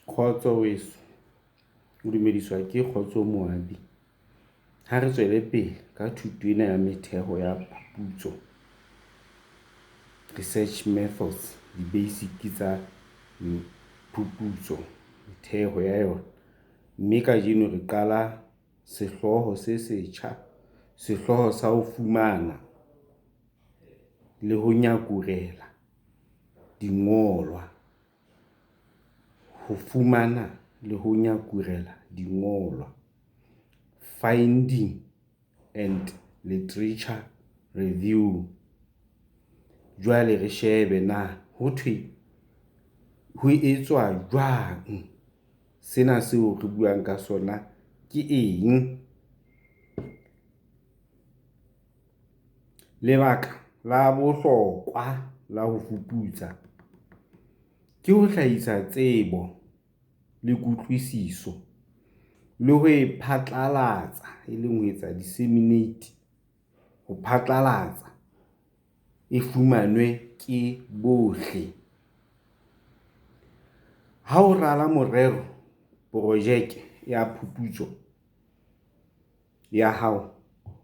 Kgotso weso, o dumediswa ke Kgotso Moabi. Ha re tswele pele ka thuto ena ya metheo ya phuputso, research methods, di-basic tsa phuputso, metheo ya yona. Mme kajeno re qala sehlooho se setjha, sehlooho sa ho fumana le ho nyakurela dingolwa. Ho fumana le ho nyakurela dingolwa. Finding and literature review. Jwale re shebe na ho thwe ho etswa jwang? Sena seo re buang ka sona ke eng? Lebaka la bohlokwa la ho fuputsa ke ho hlahisa tsebo le kutlwisiso le ho e phatlalatsa, e leng ho etsa disseminate, ho phatlalatsa e fumanwe ke bohle. Ha o rala morero, projeke ya phuputso ya hao,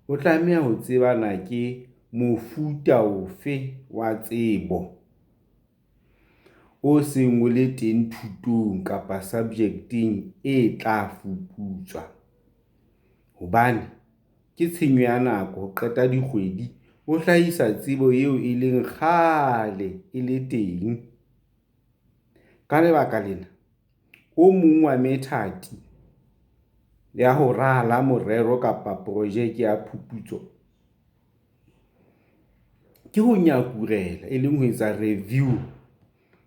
o tlameha ho tseba na ke mofuta ofe wa tsebo o seng o le teng thutong kapa subject-eng e tla fuputswa. Hobane ke tshenyo ya nako ho qeta dikgwedi o hlahisa tsebo eo e leng kgale e le teng. Ka lebaka lena, o mong wa methati ya ho rala morero kapa projeke ya phuputso ke ho nyakurela, e leng ho etsa review,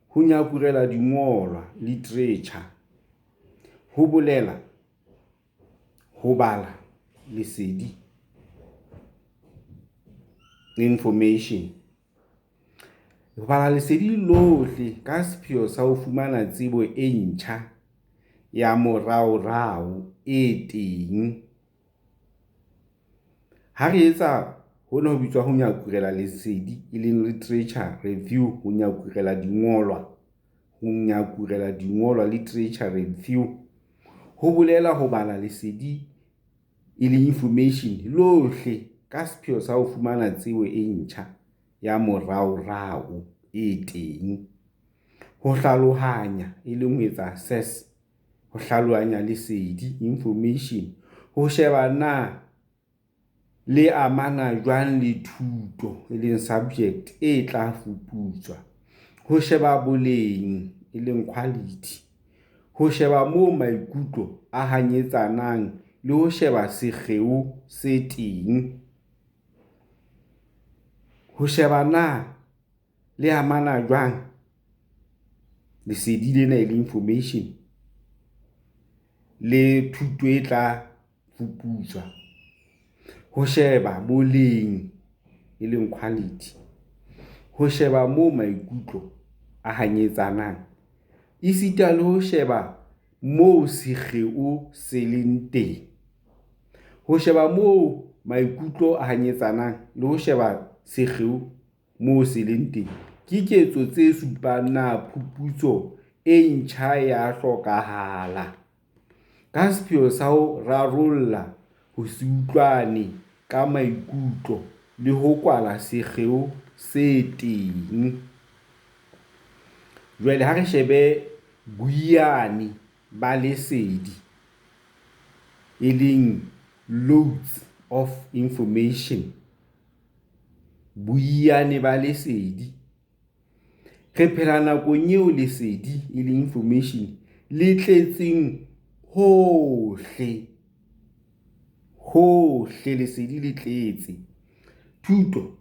ho nyakurela dingolwa, literature. Ho bolela ho bala lesedi, information. Ho bala lesedi lohle ka sepheo sa ho fumana tsebo e ntjha ya moraorao e teng. Ha re etsa hona ho bitswa ho nyakurela lesedi, e leng literature review, ho nyakurela dingolwa, ho nyakurela dingolwa, literature review. Ho bolela ho bala lesedi, e leng information lohle ka sepheo sa ho fumana tsebo e ntjha ya moraorao e teng. Ho hlalohanya, e leng ho etsa assess, ho hlalohanya lesedi, information. Ho sheba na le amana jwang le thuto, e leng subject e tla fuputswa. Ho sheba boleng, e leng quality. Ho sheba moo maikutlo a hanyetsanang le ho sheba sekgeo se teng. Ho sheba na le amana jwang lesedi lena e leng information le thuto e tla fuputswa. Ho sheba boleng, e leng quality. Ho sheba moo maikutlo a hanyetsanang esita le ho sheba moo sekgeo se leng teng. Ho sheba moo maikutlo a hanyetsanang le ho sheba sekgeo moo se leng teng. Ke ketso tse supang na phuputso e ntjha ya hlokahala ka sepheo sa ho rarolla ho se utlwane ka maikutlo le ho kwala sekgeo se teng. Jwale ha re shebe boiyane ba lesedi, e leng loads of information. Boiyane ba lesedi. Re phela nakong eo lesedi, e leng information, le tletseng hohle, hohle lesedi le tletse. Thuto,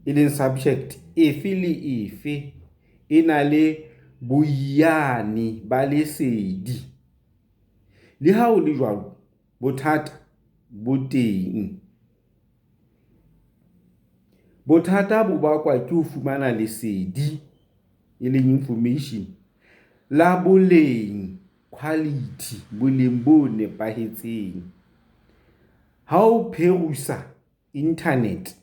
e leng subject, efe le efe e na le boiyane ba lesedi. Le ha ho le jwalo, bothata bo teng. Bothata bo bakwa ke ho fumana lesedi, e leng information, la boleng, quality, boleng bo nepahetseng. Ha o pherusa internet,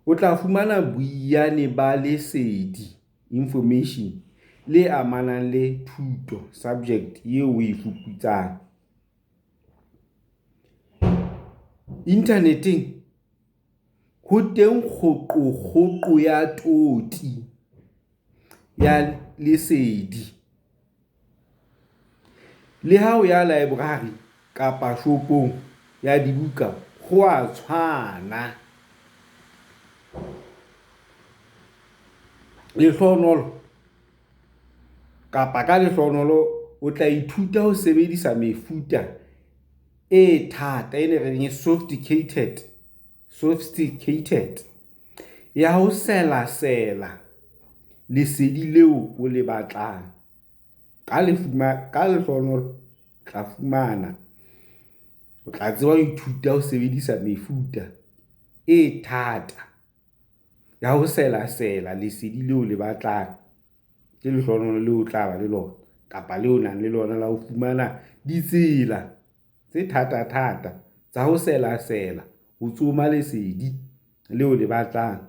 o tla fumana boiyane ba lesedi, information. le amanang le thuto, subject, eo o e fuputsang. Inthaneteng ho teng kgoqokgoqo ya toti ya lesedi. Le ha o ya laeborari kapa shopong ya dibuka ho a tshwana. Lehlohonolo kapa ka lehlohonolo o tla ithuta ho sebedisa mefuta e thata, e re reng e sophisticated, ya ho selasela lesedi leo o le batlang. Ka lehlohonolo, o tla fumana, o tla tseba ho ithuta ho sebedisa mefuta e thata ya ho selasela lesedi leo le batlang. Ke lehlohonolo leo o tla ba le lona kapa leo o nang le lona la ho fumana ditsela tse thatathata tsa ho selasela, ho tsoma lesedi leo le batlang.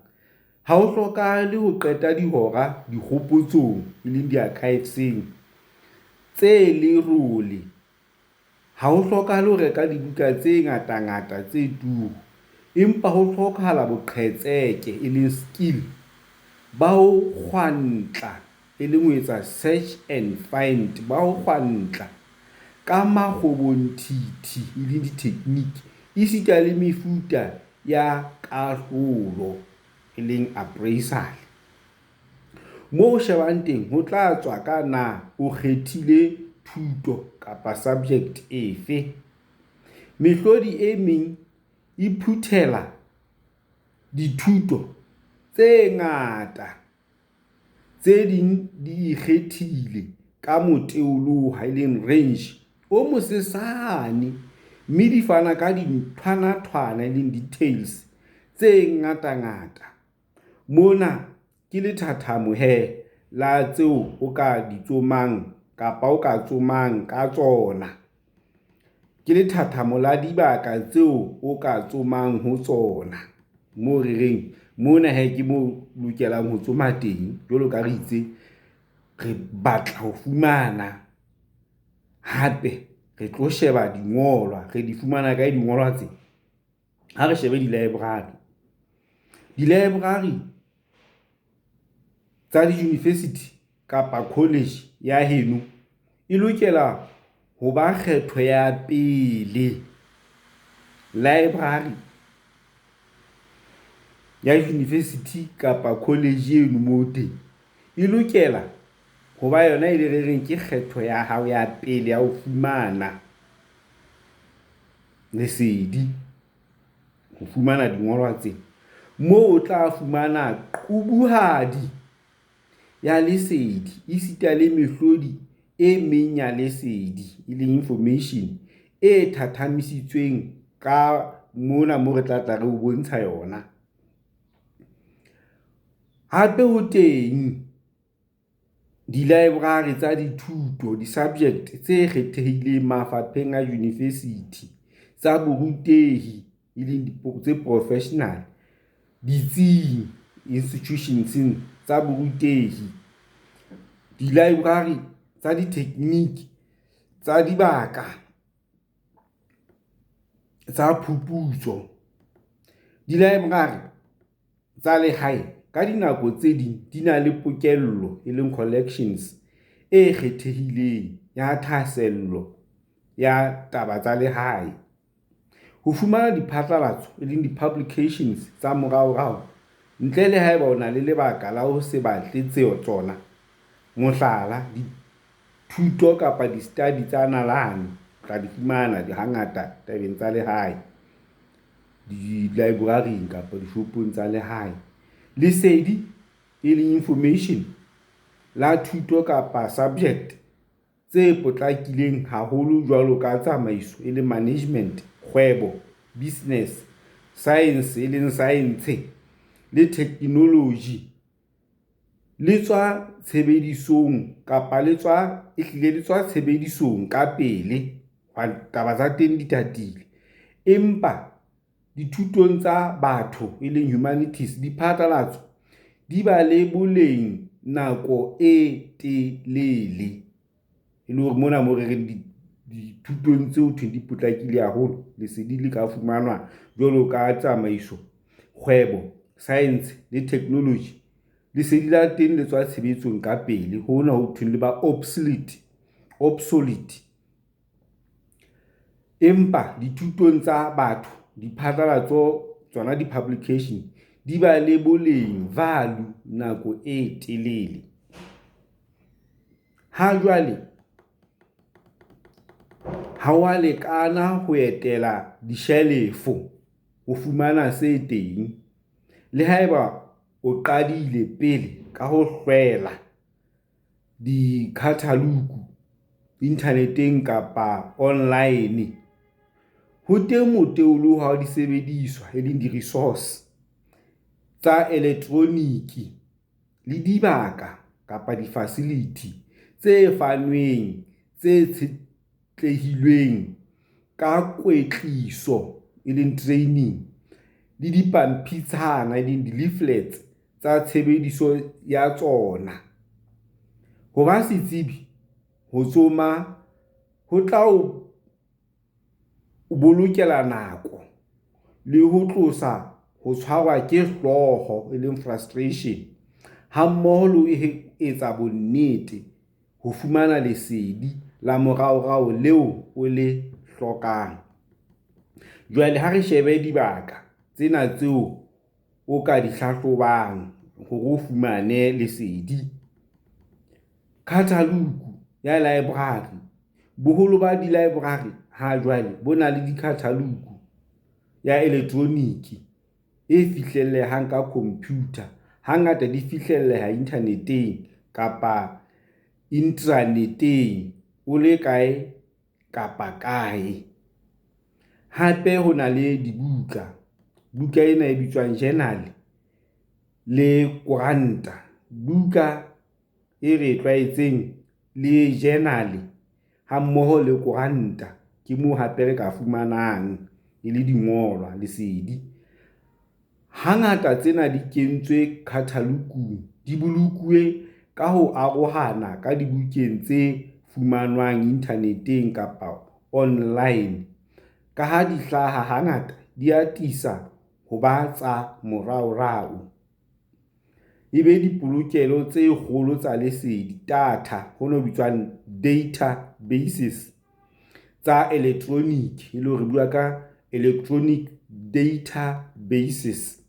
Ha ho hlokahale ho qeta dihora dikgopotsong, e leng di-archives-eng, tse lerole. Ha ho hlokahale ho reka dibuka tse ngatangata tse turu, empa ho hlokahala boqhetseke, e leng skill, ba ho kgwantla, e leng ho etsa search and find, ba ho kgwantla ka makgobonthithi, e leng di-technique, esita le mefuta ya kahlolo, e leng appraisal. Moo o shebang teng ho tla tswa ka na o kgethile thuto kapa subject efe. Mehlodi e meng e phuthela dithuto tse ngata, tse ding di ikgethile ka moteoloha, e leng range, o mosesane, mme di fana ka dinthwanathwana, e leng details, tse ngatangata. Mona ke lethathamo he la tseo o ka di tsomang kapa o ka tsomang ka tsona. Ke lethathamo la dibaka tseo o ka tsomang ho tsona. Moo re reng mona he ke moo lokelang ho tsoma teng jwalo ka re itse re batla ho fumana hape re tlo sheba dingolwa, re di fumana kae dingolwa tse? Ha re shebe di-library. Di-library tsa di-university kapa college ya heno e lokela ho ba kgetho ya pele. Library ya university kapa college eno moo teng e lokela ho ba yona e le re reng ke kgetho ya hao ya pele ya ho fumana lesedi, ho fumana dingolwa tsena. Moo o tla fumana qubuhadi ya lesedi esita le mehlodi e meng ya lesedi, e leng information e thathamisitsweng ka mona moo re tla tla re o bontsha yona. Hape ho teng di-library tsa dithuto, di-subject tse kgethehileng mafapheng a university tsa borutehi, e leng tse professional, ditsing, institutions tsa borutehi, di-library tsa di-technique tsa dibaka tsa phuputso. Di-library tsa lehae ka dinako tse ding di na le pokello, e leng collections, e kgethehileng ya thahasello ya taba tsa lehae. Ho fumana diphatlalatso, e leng di-publications tsa moraorao ntle le haeba o na le lebaka la ho se batle tsona, mohlala, dithuto kapa di-study tsa nalane, o tla di fumana hangata tabeng tsa lehae, di-library-ing kapa dishopong tsa lehae. Lesedi, e leng information, la thuto kapa subject tse potlakileng haholo jwalo ka tsamaiso, e leng management, kgwebo, business, science, e leng saense, le technology, le tswa tshebedisong kapa le tswa ehlile le tswa tshebedisong ka pele hobane taba tsa teng di tatile. Empa dithutong tsa batho, e leng humanities, diphatlalatso di ba le boleng. nako e telele. E le hore mona moo re reng dithutong tseo thweng di potlakile haholo, lesedi le ka fumanwa jwalo ka tsamaiso, kgwebo, science le technology. Lesedi la teng le tswa tshebetsong ka pele hona ho thweng le ba obsolete, obsolete. Empa dithutong tsa batho, diphatlalatso tsona di-publication di ba le boleng, value nako e telele. Ha jwale ha wa lekana ho etela dishelefo ho fumana se teng, le haeba o qadile pele ka ho hlwela dikhathaloku inthaneteng kapa online. Ho teng motewolo wa disebediswa, e leng di-resource tsa elektroniki le dibaka kapa di-facility tse fanweng tse tshetlehilweng ka kwetliso, e leng training, le dipampitshana, e leng di-leaflets tsa tshebediso ya tsona. Ho ba setsebi ho tsoma ho tla o bolokela nako le ho tlosa ho tshwarwa ke hlooho, e leng frustration, hammoho le ho etsa bonnete ho fumana lesedi la moraorao leo o le hlokang. Jwale ha re shebe dibaka tsena tseo o ka di hlahlobang hore o fumane lesedi. Khathaloku ya library. Boholo ba di-library ha jwale bo na le dikhathaloku ya electronic e fihlellehang ka computer. Hangata di fihlelleha internet-eng kapa intranet-eng o le kae kapa kae. Hape ho na le dibuka. Buka ena e bitswang journal le koranta. Buka e re e tlwaetseng le journal hammoho le koranta. Ke moo hape re ka fumanang e le dingolwa lesedi. Hangata tsena di kentswe khathalokung, di bolokuwe ka ho arohana ka dibukeng tse fumanwang internet-eng kapa online. Ka ha di hlaha hangata di atisa ho ba tsa moraorao. E be dipolokelo tse kgolo tsa lesedi, data hono ho bitswang databases tsa electronic, e le hore re bua ka electronic databases.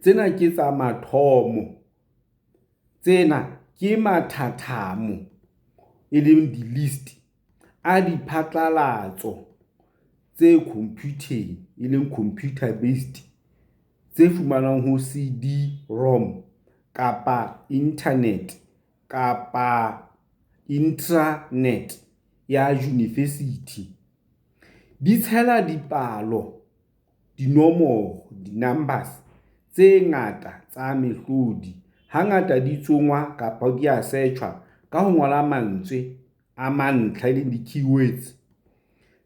Tsena ke tsa mathomo, tsena ke mathathamo e leng di-list a diphatlalatso tse computer-eng, e leng computer based, tse fumanwang ho CD-ROM kapa internet kapa intranet ya university. Di tshela dipalo, dinomoro, di-numbers tse ngata tsa mehlodi. Hangata di tsongwa kapa di a search-wa ka ho ngola mantswe a mantlha, e leng di-keywords.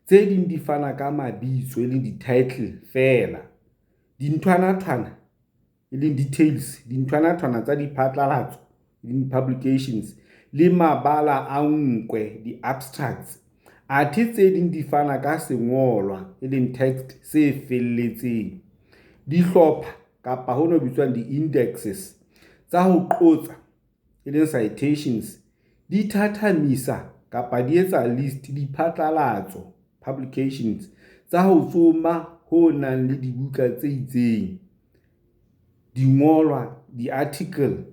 Tse ding di fana ka mabitso, e leng di-title feela. Dinthwana-thwana, e leng details, dinthwana-thwana tsa diphatlalatso, publications le mabala a nkwe, di-abstracts. Athe tse ding di fana ka sengolwa, e leng text se felletseng. Dihlopha kapa hono ho bitswang di-indexes tsa ho qotsa, e leng citations, di thathamisa kapa di etsa list diphatlalatso, publications tsa ho tsoma ho nang le dibuka tse itseng, dingolwa, di-article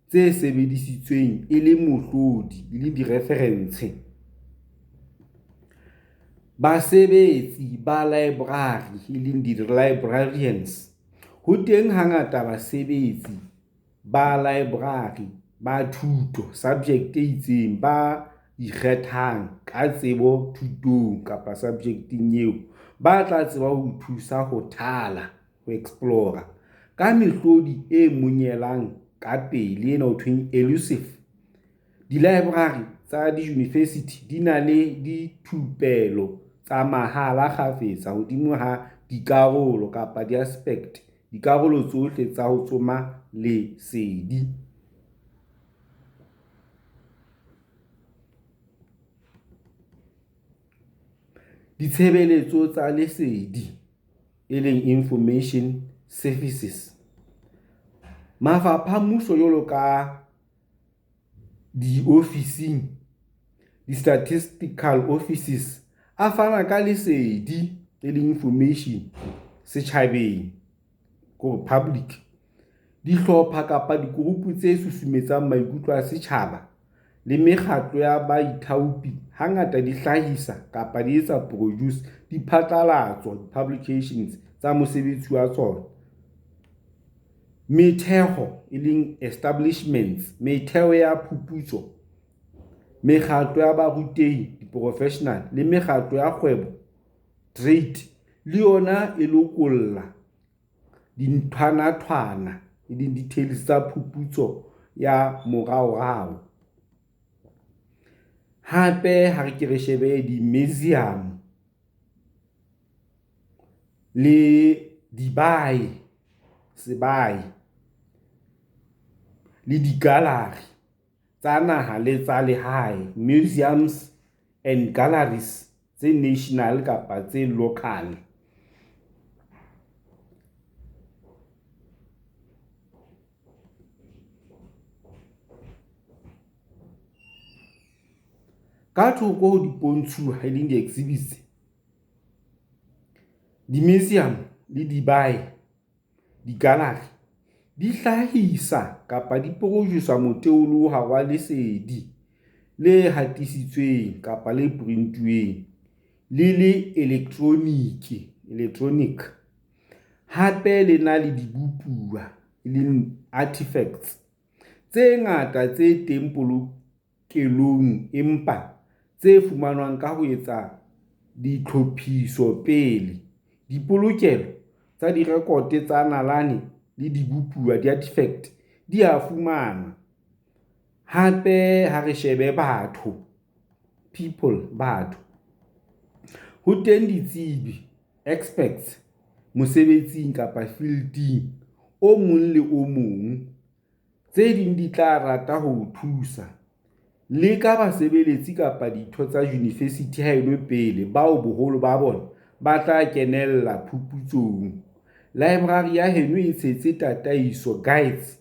tse sebedisitsweng e le mohlodi, e le di-reference. Basebetsi ba library e leng di-librarians. Ho teng hangata basebetsi ba library ba thuto subject e itseng, ba ikgethang ka tsebo thutong kapa subject-eng eo, ba tla tseba ho thusa ho thala, ho explore-a ka mehlodi e monyelang ka pele ena ho thweng elusive. Di-library tsa di-university di na le dithupelo tsa mahala kgafetsa hodimo ha dikarolo kapa di-aspect, dikarolo tsohle tsa ho tsoma lesedi. Ditshebeletso tsa lesedi, e leng information services. Mafapha a mmuso jwalo ka diofising, di-statistical offices a fana ka lesedi, e leng information setjhabeng kore public. Dihlopha kapa di-group tse susumetsang maikutlo a setjhaba le mekgatlo ya baithaopi hangata di hlahisa kapa di etsa produce diphatlalatso, di-publications tsa mosebetsi wa tsona. Metheo, e leng establishments, metheo ya phuputso, mekgatlo ya barutehi, di-professional le mekgatlo ya kgwebo, trade, le yona e lokolla dinthwanthwana, e leng details tsa phuputso ya moraorao. Hape ha re ke re shebe di-museum le dibae, sebae le di-gallery tsa naha le tsa lehae, museums and galleries tse national kapa tse local. Ka thoko ho dipontshuwa, e leng di-exhibits, di-museum le dibae, di-gallery di hlahisa kapa di produce-a moteoloha wa lesedi le hatisitsweng kapa le print-uweng le le electronic, electronic. Hape le na le dibopuwa, e leng artifacts tse ngata tse teng polokelong empa tse fumanwang ka ho etsa ditlhophiso pele. Dipolokelo tsa direkoto tsa nalane le dibopuwa, di-artefact, di a fumanwa. Hape ha re shebe batho, people, batho. Ho teng ditsebi, experts, mosebetsing kapa fielding o mong le o mong. Tse ding di tla rata ho o thusa. Leka basebeletsi kapa ditho tsa university haeno pele bao boholo ba bona ba tla kenella phuputsong. Laebrari ya heno e tshetse tataiso, guides,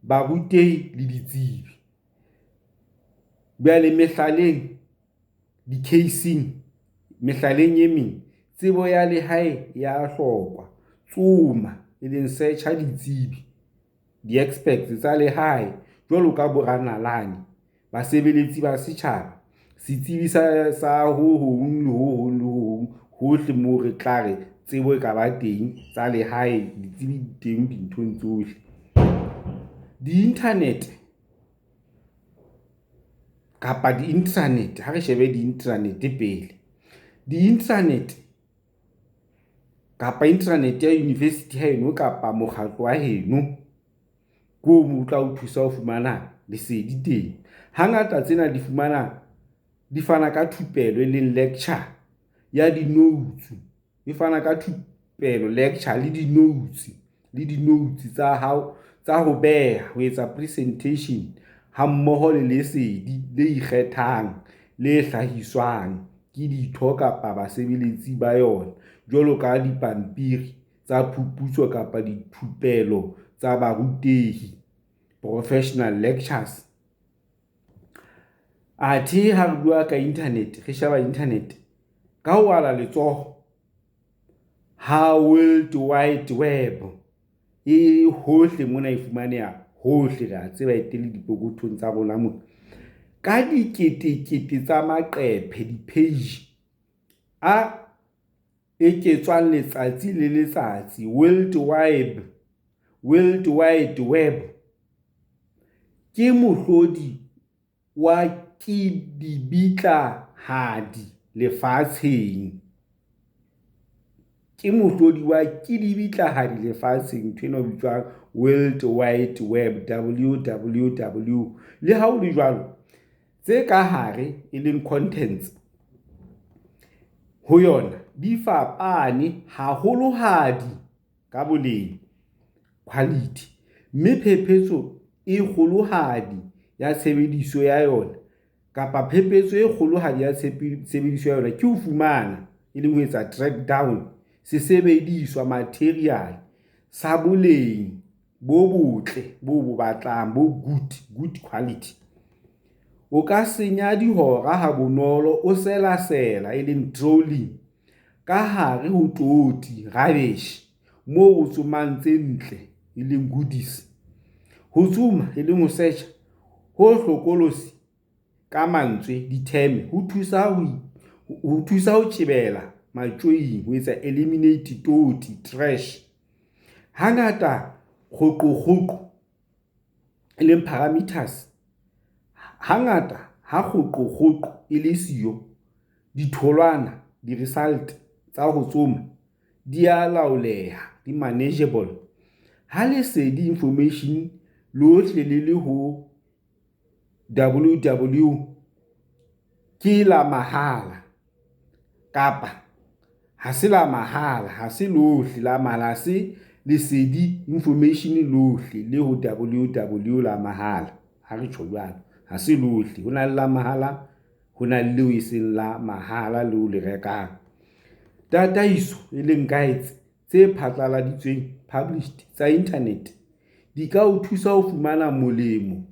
barutehi le ditsebi. Jwale mehlaleng, di-case-ing, mehlaleng e meng, tsebo ya lehae ya hlokwa. Tsoma, e leng search-a ditsebi, di-experts tsa lehae jwalo ka boranalane, basebeletsi ba setjhaba, setsebi sa ho hong le ho hong le ho hong hohle moo re tla re tsebo e ka ba teng tsa lehae, ditsebi di teng dinthong tsohle. Di-internet kapa di-intranet, ha re shebe di-intranet pele. Di-intranet kapa intranet ya university haeno kapa mokgatlo wa heno ke o tla o thusa ho fumana lesedi teng. Hangata tsena di fumana di fana ka thupelo, e leng lecture ya di-notes, e fana ka thupelo, lecture le di-notes le di-notes tsa hao tsa ho beha, ho etsa presentation hammoho le lesedi le ikgethang le hlahiswang ke ditho kapa basebeletsi ba yona jwalo ka dipampiri tsa phuputso kapa dithupelo tsa barutehi, professional lectures. Athe ha re bua ka internet, re sheba internet ka ho ala letsoho ha World Wide Web e hohle mona e fumaneha hohle, re a tseba e teng le dipokothong tsa rona mona. Ka diketekete tsa maqephe, di-page a eketswang letsatsi le letsatsi. World Wide Web ke mohlodi wa kidibitlahadi lefatsheng. Ke mohlodi wa kidibitlahadi lefatsheng nthwena o bitswang World Wide Web, W_W_W. Le ha ho le jwalo, tse ka hare e leng contents ho yona di fapane haholohadi ka boleng, quality, mme phephetso e kgolohadi ya tshebediso ya yona. kapa phephetso e kgolohadi ya tshebediso ya yona ke ho fumana, e leng ho etsa track down, sesebediswa, material, sa boleng bo botle boo o bo batlang, bo good, good quality. O ka senya dihora habonolo o selasela, e leng trawling, ka hare ho toti, rubbish, moo o tsomang tse ntle, e leng goodies. Ho tsoma, e leng ho search-a, ho hlokolosi ka mantswe, diteme, ho thusa ho tjebela matjoing, ho etsa eliminate toti, trash. Hangata kgoqokgoqo, e leng parameters, hangata ha kgoqokgoqo e le siyo, ditholwana, di-result, tsa ho tsoma di a laoleha, di manageable. Ha lesedi, information, lohle le le ho www ke la mahala kapa ha se la mahala, ha se lohle la mahala, ha se lesedi, information, lohle le ho www la mahala. Ha re tjho jwalo, ha se lohle. Ho na le la mahala, ho na le leo e seng la mahala leo le rekang. Tataiso, e leng guides, tse phatlaladitsweng, published, tsa internet di ka o thusa ho fumana molemo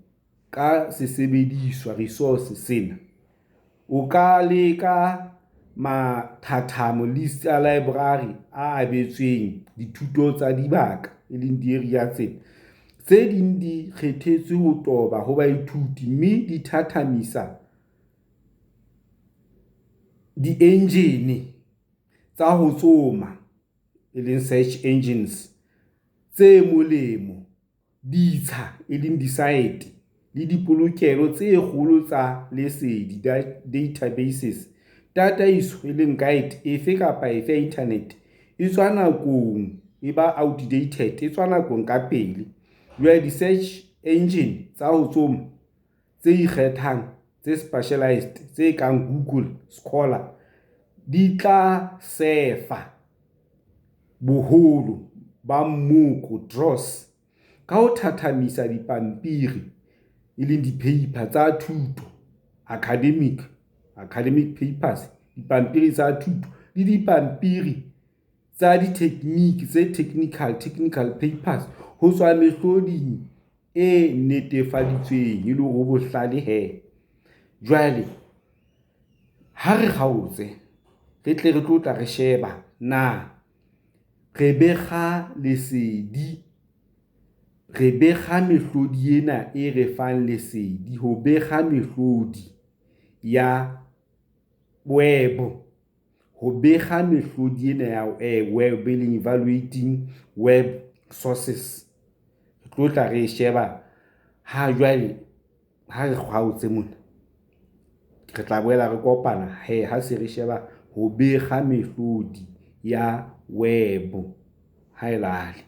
ka sesebediswa, resource, sena. O ka leka mathathamo, lists, a library a abetsweng dithuto tsa dibaka, e leng di-area tsena. Tse ding di kgethetswe ho toba ho baithuti, mme di thathamisa di-engine tsa ho tsoma, e leng search engines, tse molemo, ditsha, e leng di-site, le dipolokelo tse kgolo tsa lesedi, databases. Tataiso, e leng guide, efe kapa efe ya internet e tswa nakong, e ba outdated, e tswa nakong ka pele. Jwale di-search engine tsa ho tsoma tse ikgethang, tse specialized, tse kang Google Scholar di tla sefa boholo ba mmoko, dross, ka ho thathamisa dipampiri, e leng di-paper, tsa thuto, academic, academic papers, dipampiri tsa thuto le dipampiri tsa dithekniki tse technical, technical papers, ho tswa mehloding e netefaditsweng, e le hore ho bohlale he. Jwale ha re kgaotse re tle re tlo tla re sheba na re bekga lesedi, re bekga mehlodi ena e re fang lesedi, ho bekga mehlodi ya web, ho bekga mehlodi ena ya web, e leng evaluating web sources. Re tlo tla re e sheba ha jwale, ha re kgaotse mona, re tla boela re kopana he ha se re sheba ho bekga mehlodi ya web. Ha e lale.